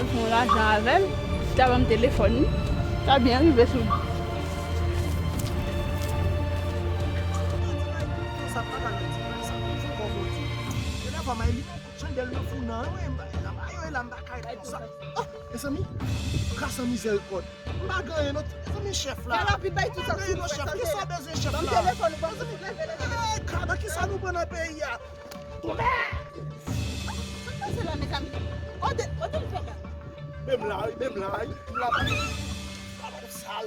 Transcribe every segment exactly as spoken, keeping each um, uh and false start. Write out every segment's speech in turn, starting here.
Fè yon lajan avè l, li ta ban m telefòn li, ta byen rive sou li. Chandèl nan fou nan, wi, m pa, m pa, yo, la, m pa kay konsa. Ah, mezanmi, gras an mizèrikòd. M pa gen anyen non, mezanmi, chèf la. Fè rapid, bay tout sa. M pa gen anyen non, chèf. Kisa w bezwen, chèf la? Ban m telefòn ou, ban m tout, leve, leve. Eh, gad, kisa nou pran nan peyi a? Tonbè! Sa k pase la, mezanmi? Ode, ode l fè la. Menm la, wi, menm la, wi. M la pa, pa bon sal.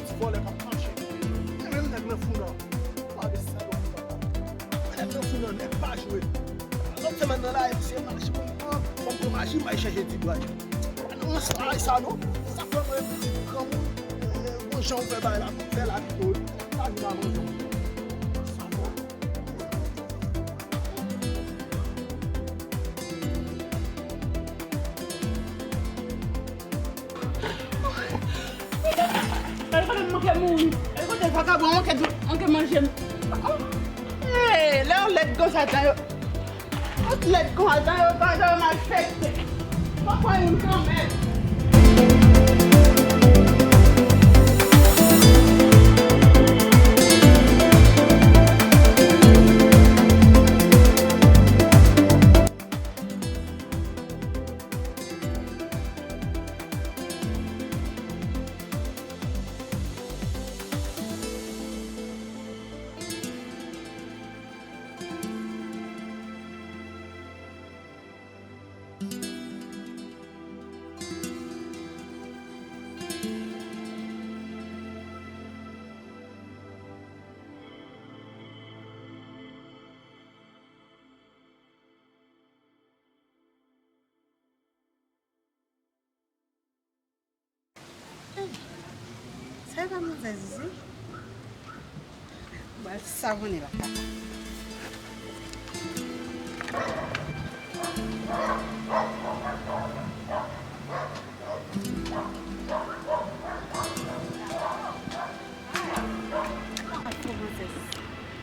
Ti vòlè k ap mache. E menm nèg nan fou nan. Gade salòp papa. Nèg nan fou nan, nèg pa jwe. Lòt semèn nan la, misye mache pou m pran, pou m pran maji, m al chèche ti bway. Nan rans bagay sa non. Sa fè mwen pitit granmoun, eh, bon jan w fè bagay la, fè la pito wi. Sa vin avan jan. Sa bon. Gade kote m manke mouri. Gade kote vakabon manke, manke manje m. Hey, lè yon lèd konsa, jan yo, yon lèd konsa, jan yo, jan yo malfekte. Fòk mwen youn kanmenm. Sa e pa manzè Zizi? Ba l savonnen la kaka.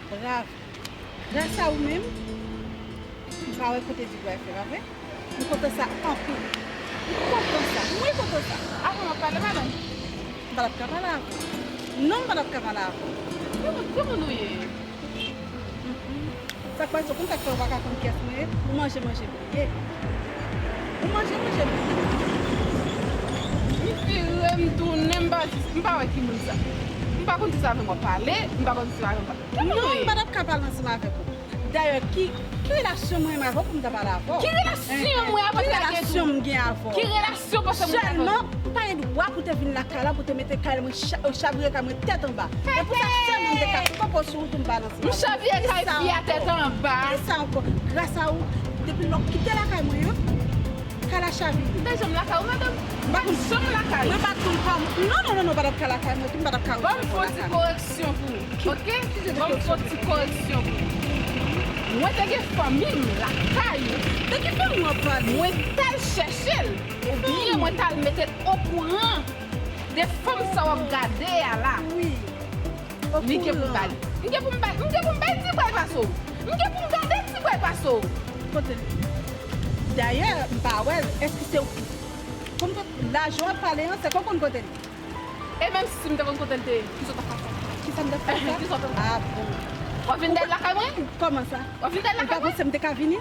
Bravo. Gras a ou menm, m pa wè kote Digwa fè, pa vre? M kontan sa anpil. M kontan sa. Mwen kontan sa. Avan m ap pale, madanm. M pa t ap ka pale avè w. Non, m pa t ap ka pale avè w. Ki moun, ki moun ou ye? Mm, mm. Sa k pase, ou konn sa k fè ou pa ka konn kiyès mwen ye? Ou manje, manje bliye. Ou manje, manje bliye. Wi, Vire m tounen, m pa, m pa wè ki moun sa. M pa konn si se avè m w ap pale, m pa konn si se avè m w ap pale. Non, m pa t ap ka pale ansanm avèk ou. Dayè, ki, ki relasyon mwen menm avè w pou m ta pale avè w? Ki relasyon mwen avè w? Ki relasyon m gen avè w? Ki relasyon panse mwen avè w? Sèlman, ou pa gen dwa pou te vin lakay la, pou te mete kay mwen, cha-, chavire kay mwen tèt anba. E pou sa sèlman m te ka kanpe sou wout pou m pale ansanm avè w. M chavire kay fi a tèt anba. Ki sa ankò? Gras a ou, depi lè w kite lakay mwen an, kay la chavire. M pa janm lakay ou, madanm. M pa janm lakay ou. Mwen pa t konn kòman. Non, non, non, non, pa t ap ka lakay mwen tou, m pa t ap ka rete ankò lakay mwen. Ban m fè yon ti koreksyon pou ou, oke? Ban m fè yon ti koreksyon pou ou. Mwen te gen fanmi m lakay ou. De ki fanmi w ap pale? Mwen t al chèche l, oubyen mwen t al mete l okouran de fanm sa w ap gade a la. Wi. Li gen pou m ba li. M gen pou m ba, m gen pou m bay ti bway pase w. M gen pou m gade ti bway pase w. Kote l? Dayè, m pa wè l. Èske se ou? Pou m te, lajan w ap pale an, se ke w konn kote l ye? E menm si m te konn kote l te ye, kisa w t ap ka fè? Kisa m t ap ka fè? Kisa w t ap ka fè? Ah bon. W ap vin dèyè lakay mwen? Kòman sa? W ap vin dèyè lakay mwen? Ou pa panse m te ka vini?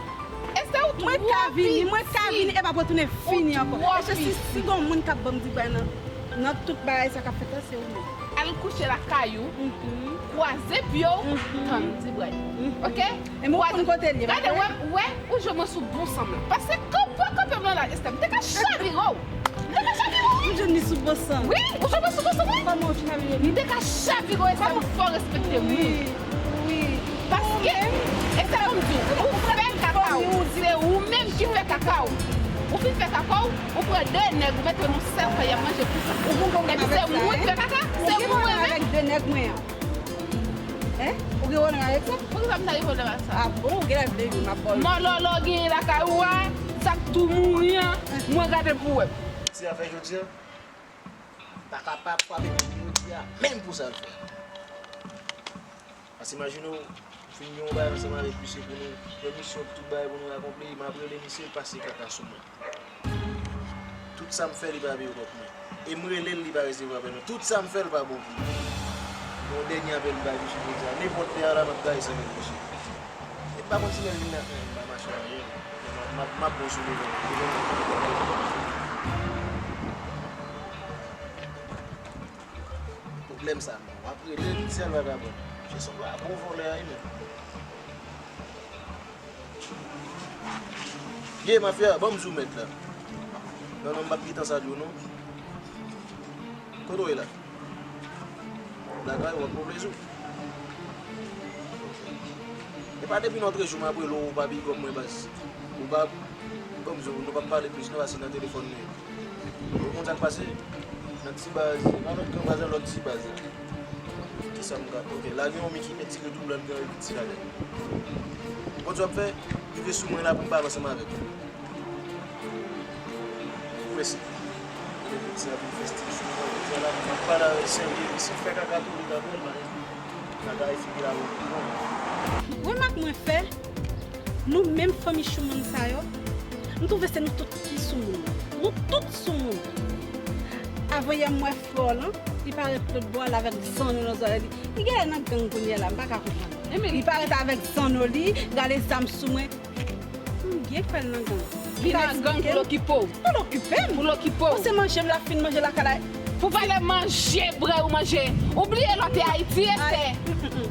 Esther, ou twò piti. Mwen ka vini, mwen ka vini, e pa pou tounen fini ankò. Ou twò piti. E se si, si gon moun k ap ban m dibway nan, nan tout bagay sa k ap fèt la, se ou menm. Al kouche lakay ou, kwaze pye w, tann dibway. Oke? E mwen konn kote l ye, pa vre? Gade, wè, wè, ou jwenn mwen sou bon san m la. Pase kanpe, kanpe m nan la, Esther. M te ka chavire w. M te ka chavire w. Ou jwenn li sou bon san. Wi, ou jwenn mwen sou bon san, wi. Kòman ou chavire m? M te ka chavire w, Esther, ou fò respekte moun. Wi, wi. Paske, Esther, ban m di w, ou fè kaka w, se ou menm ki fè kaka w. Ou fin fè kaka w, ou pran de nèg, ou mete nan yon sèl kay, y ap manje pou sa. Ou gon pwoblèm avèk sa, hein? Epi se ou ki fè kaka, se ou mwen, hein? Ou gen pwoblèm avèk de nèg mwen an. Hein? Ou gen pwoblèm avèk sa? Poukisa m ta gen pwoblèm ak sa? Ah bon, ou genlè vle vin, m ap ba w. Mòlòlò genyen lakay ou a, sa k tou mouri an, mwen gade pou wè. Se afè jodi a, m pa kapab frape nèg jodi a, menm pou sa l fè. Paske imajine w, fin gen yon bagay ansanm avèk misye pou nou, yon misyon, tout bagay pou nou akonpli, m ap rele misye, l pase kaka sou mwen. Tout sa m fè, li pa peye kòb mwen. E m rele l, li pa resevwa apèl mwen. Tout sa m fè, l pa bon pou mwen. Yon dènye apèl m bay misye jodi a. Nenpòt lè a la, m ap gaye san rele misye. E m pa konn si lè l vin nan kay m, m pa mache avè l. M ap, m ap, m ap bon sou li, men. Pwoblèm sa, men. W ap rele l, li di se l vagabon. Misye sanble a bon vòlè a, wi, men. Ye, mafya, ban m di w mèt la. Non, non, m p ap gen tan sa di w, non. Kote w ye la? Lakay ou, w ap pran plezi w. E pa depi nan trèz jou m ap rele w, ou pa big up mwen, baz. Ou pa, ban m di w, nou p ap pale plis, non, paske nan telefòn nou ye. Ou konn sa k pase? Nan ti baz, nan lòt gran baz la, lòt ti baz la. Kisa m ka, ok, la gen yon mi ki met ti redoublan, gen yon piti ladan. Bon, sa w ap fè, rive sou mwen la pou m pale ansanm avèk ou. Ou prese. Gen piti a pou fè stil sou mwen, jodi a la, m ap pale avèk serye, si fè kaka tou, li ka pran l, kaka e figi la, bon. Remak mwen fè, nou menm fanmi Choumoun sa yo, m twouve se nou tout ki soumoun. Nou tout soumoun. Avanyè m wè frè w lan, li parèt lòt bò a, l avèk zanno nan zòrèy li. Li genlè nan gang kounye a la, m pa ka konprann. Li parèt avèk zanno li, gade zam sou mwen. M byen kwè l nan gang. Li nan gang pou l okipe w. Pou l okipe m. Pou l okipe w. Ou se manje m la, fin manje lakay la. Pou pale manje, bwè ou manje. Ou bliye lè w te Ayiti, Esther.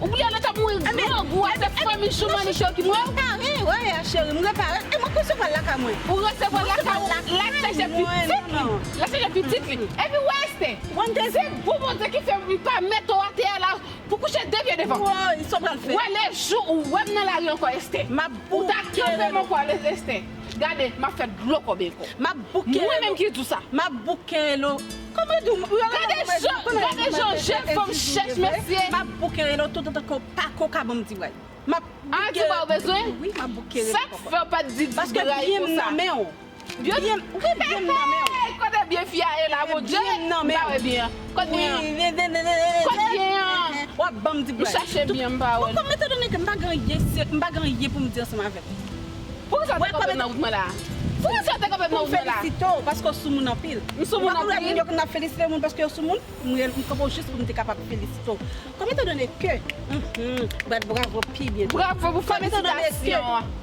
Ou bliye lè w t ap mouri grangou a, se fanmi Choumoun ki okipe w. M repare, wè, cheri, m repare. E mwen resevwa l lakay mwen. Ou resevwa l lakay ou, l al chèche pitit li. L al chèche pitit li. Epi wè, Esther, se bon Bondye ki fè m pa mete w atè a la pou kouche de pye devan. Wè, sa w pral fè? Wè, lejou ou wè m nan lari ankò, Esther. M ap Ou ta kanpe m ankò, Esther. Gade, m ap fè dlo kòbe ankò. M ap bouke rele w. Mwen menm ki di w sa. M ap bouke rele w. Kòman di w? Gade jan, gade jan jèn fanm chèch, mesye. M ap bouke rele w toutotan ke w pa ko ka ban m dibway. M ap bouke rele w. Ah, dibway ou bezwen? Wi, m ap bouke rele w. Sa k fè w pa t di dibway konsa? Paske byen m nan men w. Byen, wi, byen m nan men w. Kote byen fi a ye la, Bondye? Byen m nan men w. M pa wè byen an. Kot byen an? Kot byen an? W ap ban m dibway. M chache byen, m pa wè l. Bon, kòm etandone ke m pa gen anyen, m pa gen anyen pou m di ansanm avè w. Poukisa w te kanpe m nan wout mwen la? Poukisa w te kanpe m nan wout mwen la? Pou m felisite w, paske w soumoun anpil. M soumoun anpil? Ou pa konn wè moun yo konn ap felisite moun paske yo soumoun? M rele, m kanpe w jis pou m te kapab felisite w. Kòm etandone ke, mhm, bat bravo pi byen. Bravo pou felisitasyon an.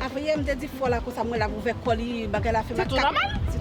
Avanyè m te di frè w la konsa, m wè l ap ouvè kò li, bagay la fè m ak kat. Se tou nòmal. Se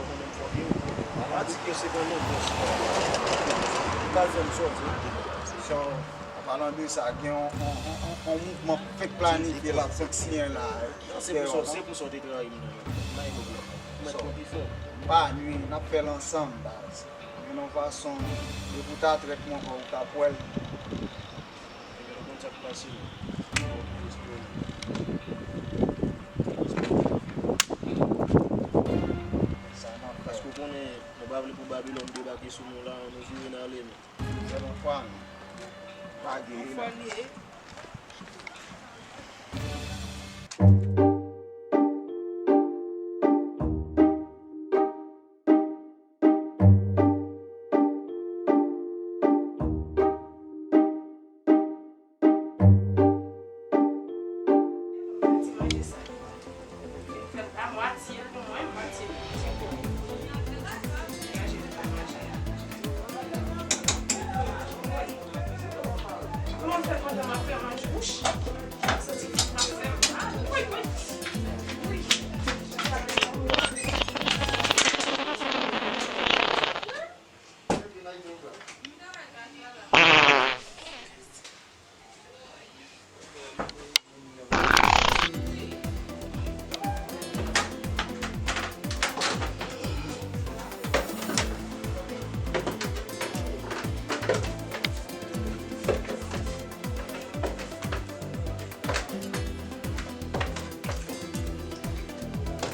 yo konnen m fòke yo. Fanatik yo se konnen bòs. Ou ka jwenn sòti. So, an palan de sa, gen yon, yon, yon, yon, yon mouvman fèk planifye la, fèk siyen la. Se pou sa, se pou sa w te trayi m nan. May go bro. Mwen t konn pi fò. M pa nwi, n ap fè l ansanm, baz. Nan fason, depi w ta trèt mwen, ou ka pwèl. Ebyen, nou konn sa k pase. Sa n ap fè. Paske w konnen, nou pa vle pou Babilòn debake sou nou la, nou vire n ale, men. Se yon fwa, non. Pa gen. Yon fwa li ye. Fè l pa mwatye pou mwen, mwatye pou ti kou. Manje l pa manje a. Kòman fè pandan m ap fè manje? Wouch! Santi tout m ap fè m. Ah, wi, wi. Wi.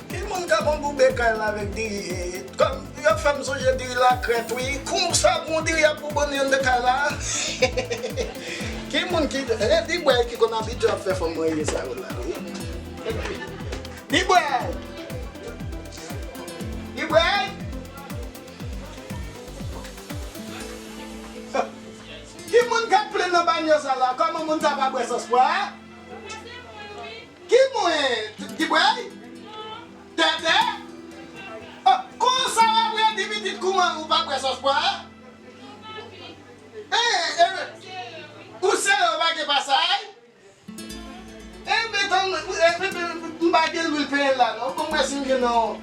Ki moun k ap anboube kay la avèk diri? Kòm yo fè m sonje diri lakrèt, wi. Konsa pou yon diri ap boubonnen anndan kay la. Ki moun ki, e, Dibway ki konn abitye ap fè fanm marye sa yo la, wi. Dibway! Dibway! Ki moun k ap plenn nan banyo sa la? Kòman moun sa pa bwè sòs pwa? Ki mwen? Dibway? Tètè? Oh, konsa w ap redi pitit kouman ou pa bwè sòs pwa? Eh, eh, ou sere, ou pa gen pasay? Eh, men tann, eh, men, men, m pa gen lwil penyen la, non. Bon, mwen si m gen non,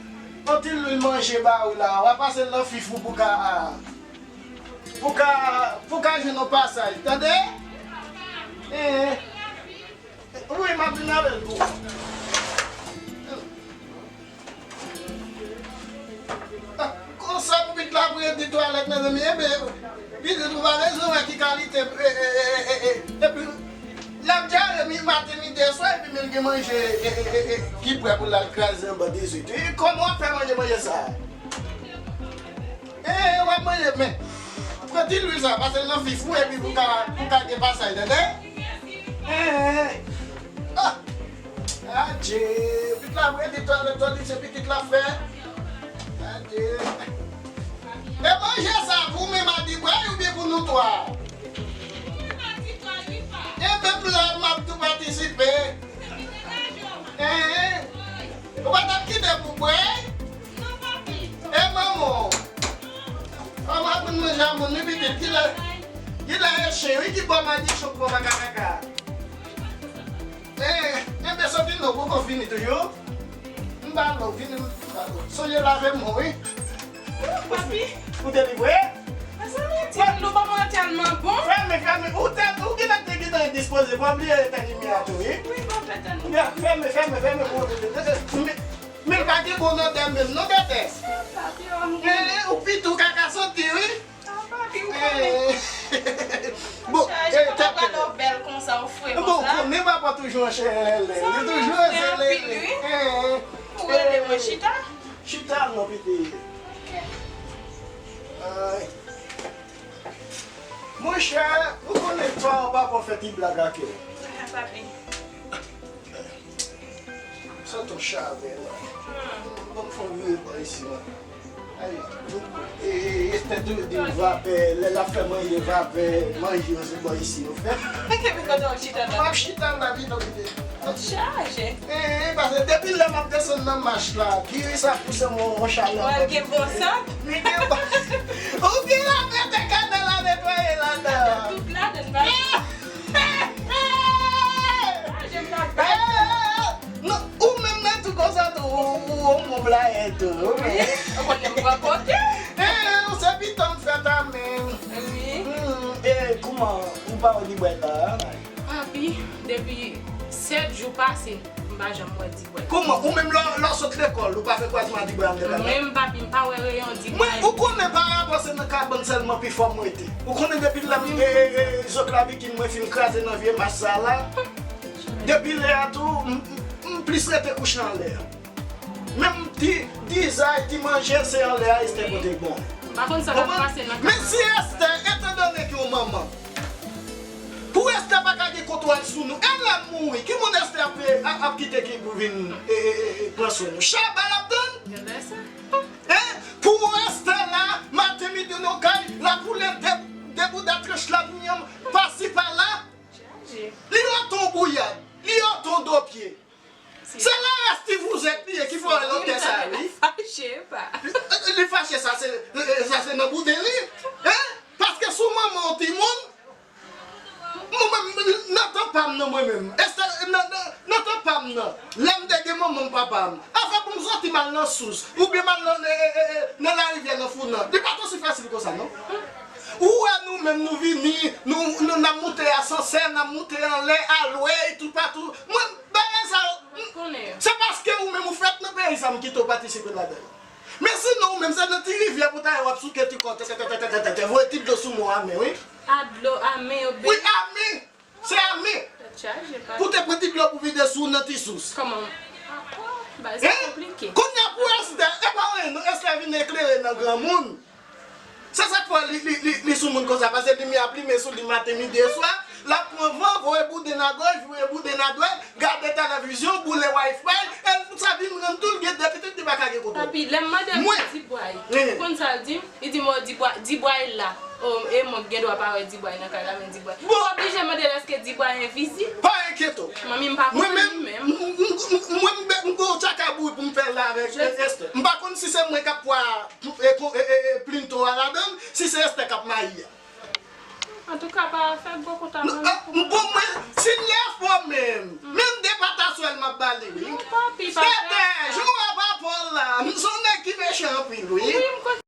yon ti lwil manje ba ou la, w a pase l nan fif ou pou ka, pou ka, pou ka jwenn yon pasaj, tande? Eh. Wi, m ap vin avè l tou. Ah, konsa pou pitit la predi twalèt, mezanmi, enben, pitit ou pa bezwen wè ki kalite, e, e, epi, l ap djare mi, maten, midi, e swa, epi men l gen manje, e, e, e, e, ki prè pou l al kraze anba dizwit. E, kòman w ap fè manje, manje sa? Eh, w ap manje, men. Pran ti lwil sa, pase l nan fif ou, epi pou ka, pou ka gen pasaj, tande? Eh, ah! Adje, pitit la predi twalèt, twalèt se pitit la fè. Adje. E manje sa pou mwen, Dibway, oubyen pou nou twa? E menm la, m ap tou patisipe. Eh, eh. Ou pa t ap kite pou bwè? Non, papi. E manman w? Manman ap vin manje a moun, wi, pitit. Kilè, kilè e chen, wi, ki bò madichon k pran makakaka. Eh, enben, soti non, poko fini toujou. M ba nou, vini, m ba nou. Sonje lave men w, wi. Papi. Ou delivre? Mezanmi, ti dlo manman an tèlman bon. Fèmen, fèmen. Ou tèl, ou genlè te gentan endispoze. Pa bliye etèn limyè a tou, wi. Wi, bon, etèn limyè. Fèmen, fèmen, fèmen. Men, men pa gen bon odè menm, non, tètè. Papi, ou pito kaka santi, wi. Ah, papi, ou konnen. Eh. Bon, chaje, eh, kòman pral ou bèl konsa, ou fre konsa? Bon, ou konnen papa toujou anchè lè. Li toujou anchè lè. Ou rele mwen chita? Chita non, pitit. Ay. Monchè, ou konnen twa ou pa konn fè ti blag ak yo. Papi. Sa ton chavè la. Bon, fò vire bò isi la. Ay, e, e, e, tèt ou di vapè, lè l ap fè manje vapè, manje yo se bò isi yo fè. Epi kote w chita la? M ap chita la, vin okipe. Ou chaje. E, e, paske depi lè m ap desann nan mach la, diri sa pouse m yon chalè. Ou al gen bon sant? Li gen bon. Ou gen la mete kanal la netwaye ladan. Tout ladan, pa. Ah, je m pa bay. Non, ou menm nan tou konsa tou, ou, ou, ou yon bon blayè tou. Wi, ou konn lè m pran kote. Eh, ou se pitit m fèt a men. Wi. Hmm, e kouman ou pa wè li bwè la? Papi, depi sèt jou pase, m pa janm wè Dibway. Kouman? Ou menm lè, lè w sot lekòl, ou pa fè kwazman Dibway anndan kay la? Menm papi, m pa wè reyon Dibway. Mwen, ou konnen pa rapò se nan kabann sèlman pi fò m rete. Ou konnen depi lè m e, e, e, zòt lavikin mwen fin kraze nan vye mach sa la, depi lè a tou, m, m, m plis rete kouche anlè. Menm ti dizay, ti manje, se anlè a Esther pote l bon. M pa konn sa k ap pase nan kay. Men si Esther, etandone ke yon manman, pou Esther pa ka gen kontwòl sou nou, e lè m mouri, ki moun Esther ap, ap, ap kite ki pou vin e, e, e, e, pran swen nou? Chaba l ap tann? Gade sa. Hein? Pou Esther la, maten, midi, nan kay, l ap woule de, de bouda tranch la pou yon pasi pa la. Chaje. Li oton bouyad, li oton dopye. Se la Steve Ouzèt li ye ki fè lòtè sa, wi. Fache pa. Li fache, sa se, sa se nan boude li. Hein? Paske sou manman yon timoun, mwen menm, nan tan pa m nan, mwen menm. Esther, nan, nan, nan tan pa m nan, lè m te gen manman m, papa m, afè pou m soti m al nan sous, oubyen m al nan, e, e, e, e, nan larivyè, nan Founan, li pa t osi fasil konsa, non. Ou wè nou menm, nou vini, nou, nou, n ap moute asansè, n ap moute anlè, alwey, toupatou. Mwen, bagay sa yo, se paske ou menm ou fèt nan peyi sa, m kite w patisipe ladan l. Men sinon, ou menm, se nan ti rivyè pou ta ye, w ap souke ti kò, tè, tè, tè, voye ti dlo sou mò a men, wi. A dlo, a men yo beni. Wi, a men. Se a men. Tèt chaje, pa. Pou te pran ti dlo pou vide sou nan ti sous. Kòman? Bagay sa konplike. Kounye a pou Esther, e pa anyen non, Esther vin eklere nan granmoun. Se sa k fè li, li, li, li sou moun konsa, paske limyè ap limen sou li maten, midi e swa, l ap pran van, voye bouden a goch, voye bouden a dwèt, gade televizyon, boule Wi-Fi, e sa vin rann tou l gen de pitit, li pa ka gen kontwòl. Papi, lè m mande l pou Dibway, ou konn sa l di m? Li di m, o, Dibway, Dibway la. O, e mwen k gen dwa pa wè Dibway nan kay la, men Dibway. Bon. M oblije mande l èske Dibway envizib. Pa enkyete w. Manmi, m pa konn li menm. Mwen menm, m, m, m, mwen, m, m gon tchakabouy pou m fè l la avèk Esther. M pa konn si se mwen k ap pwa e, e, e, e, plinto a ladan l, si se Esther k ap mayi a. Antouka, pa fè gwo kont a manmi pou mwen. Bon, mwen, si l lè fò menm, menm de pataswèl m ap ba li, wi. Non, papi, pa fè sa. Tètè, jan w ap apòl la, m se yon nèg ki mechan anpil, wi. Wi, m konn.